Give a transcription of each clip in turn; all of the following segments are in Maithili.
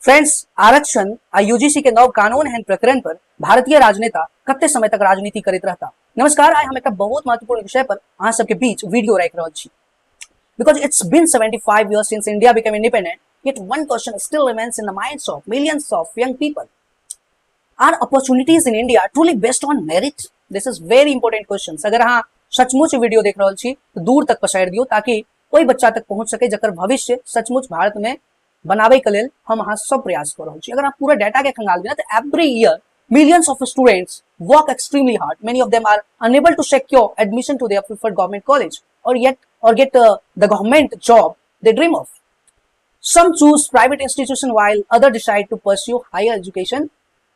फ्रेंड्स, आरक्षण आ यूजीसी के नव कानून एहन प्रकरण पर भारतीय राजनेता कते समय तक राजनीति करैत रहता। नमस्कार, आइ हम एक बहुत महत्वपूर्ण विषय पर अहाँ सबके बीच वीडियो राखि रहल छी। Because it's been 75 years since India became independent, yet one question still remains in the minds of millions of young people. Are opportunities in India truly based on merit? This is very important question. अगर अहाँ सचमुच वीडियो देख रहल छी तऽ दूर तक पसारि दियौ ताकि ओहि बच्चा तक पहुंच सके जकर भविष्य सचमुच भारत में बनाबै के लेल हम अहाँ सब प्रयास कऽ रहल छी। अगर अहाँ पूरा डाटा के खंगालबै ने तऽ every year millions of students work extremely hard. Many of them are unable to secure admission to their preferred government college or yet or get the government job they dream of. Some choose private institution while other decide to pursue higher education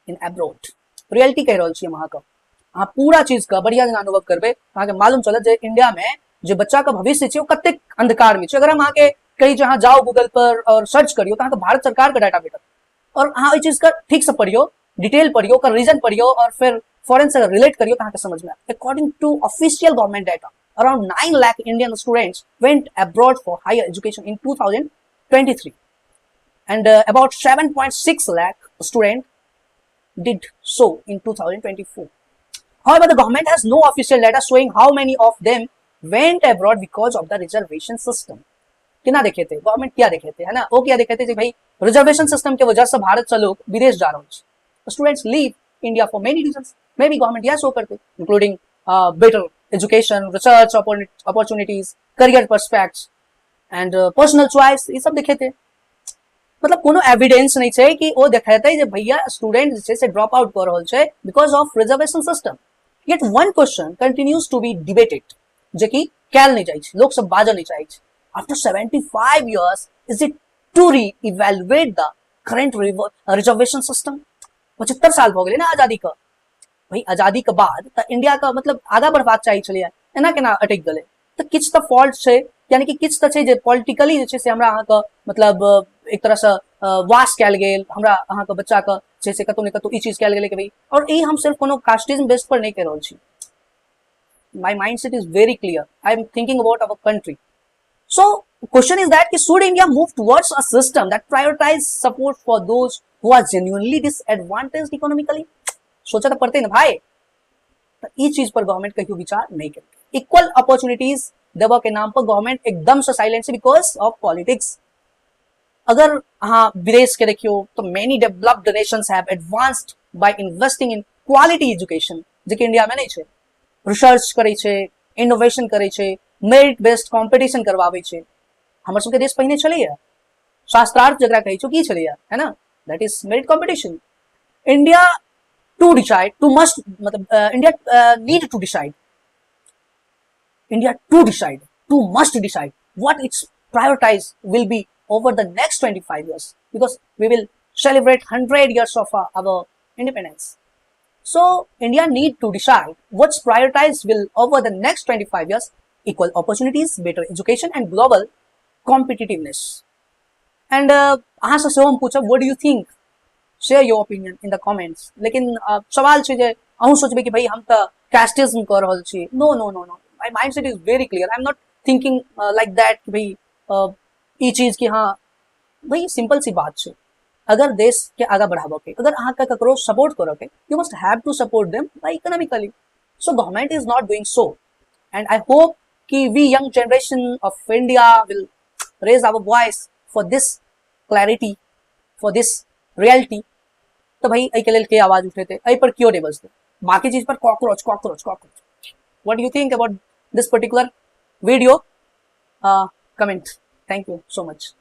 in abroad. Reality कहि रहल छी हम अहाँके। अहाँ पूरा चीज के बढ़िया जेना अनुभव करबै, अहाँके मालूम चलत जे इंडिया में जे बच्चा के भविष्य छै ओ कतेक अंधकार में छै। अगर हम अहाँके कही जे अहाँ जाउ गूगल पर और सर्च करियौ तऽ अहाँके भारत सरकार के डाटा भेटत और अहाँ ओहि चीज के ठीक से पढ़ियौ, डिटेल पढ़ियौ, ओकर रीजन पढ़ियौ और फिर फॉरेन से रिलेट करियौ तऽ अहाँके समझ में आयत। According to official government data, around 9 lakh Indian students went abroad for higher education in 2023 and about 7.6 lakh students did so in 2024. However, the government has no official data showing how many of them went abroad because of the reservation system. केना देखेते गवर्नमेंट, क्या देखेते है ना, वो क्या देखेते जे भाई रिजर्वेशन सिस्टम के वजह से भारत से लोग विदेश जा रहे हैं। Students leave India for many reasons. Maybe government यह शो करते, including better education, research opportunities, career prospects and personal choice. ई सब देखेते। मतलब कोनो एविडेंस नहीं छै कि ओ देखेते जे भैया स्टूडेंट जे छै से ड्रॉप आउट कऽ रहल छै because of reservation system. Yet one question continues to be debated, जे कि कैल नहि जाइ छै, लोक सब बाजऽ नहि चाहै छै। After 75 years, is it to re-evaluate the current reservation system? 75 साल भऽ गेलै ने आजादी के। भाई, आजादी के बाद तऽ इंडिया के मतलब आगा बढ़बाक चाही छलैया, एना केना अटकि गेलै? तऽ किछु तऽ फॉल्ट छै, यानी कि किछु तऽ छै जे पॉलिटिकली जे छै से हमरा अहाँके मतलब एक तरहसँ वास कयल गेल, हमरा अहाँके बच्चाके छै से कतहु ने कतहु ई चीज कयल गेलै कि भाई, और ई हम सिर्फ कोनो कास्टिज्म बेस पर नहि कहि रहल छी। My mindset is very clear. I am thinking about our country. So question is that should India move towards a system that prioritize support for those who are genuinely disadvantaged economically? सोचा तऽ पड़ते ना भाई। तऽ ई चीज पर गवर्नमेंट कहियो विचार नहीं करते। इक्वल अपॉर्चुनिटीज देबऽ के नाम पर गवर्नमेंट एकदम से साइलेंट छै because of politics. अगर अहाँ विदेश के देखियो तो many developed nations have advanced by investing in quality education, जे कि इंडिया में नहीं छै। रिसर्च करै छै, इनोवेशन करै छै, मेरिट बेस्ड कॉम्पिटिशन करवाबै छै। हमर सबके देश पहिने छलैया शास्त्रार्थ जकरा कहै छै, की छलैया है ना, that is merit competition. India to decide to must मतलब India need to decide, India to decide, to must decide what its prioritize will be over the next 25 years, because we will celebrate 100 years of our independence. So India need to decide what's prioritized will over the next 25 years: equal opportunities, better education and global competitiveness. And अहाँ से सेहो हम पूछब, what do you think? Share your opinion in the comments. लेकिन सवाल छै जे अहूँ सोचबै कि भाई हम तऽ कास्टिज्म कऽ रहल छी। No, my mindset is very clear. I am not thinking like that कि भाई ई चीज कि हाँ भाई, सिंपल सी बात छै। अगर देश के आगा बढ़ाबऽ के, अगर अहाँके ककरो सपोर्ट करऽ के, you must have to support them by economically. So government is not doing so and I hope कि we young generation of India will raise our voice for this clarity, for this reality. तऽ भाई, एहिके लेल के आवाज उठेतै? एहि पर केओ नहि बजतै। बाकी चीज पर cockroach, cockroach, cockroach. What you think about this particular video? Comment. Thank you so much.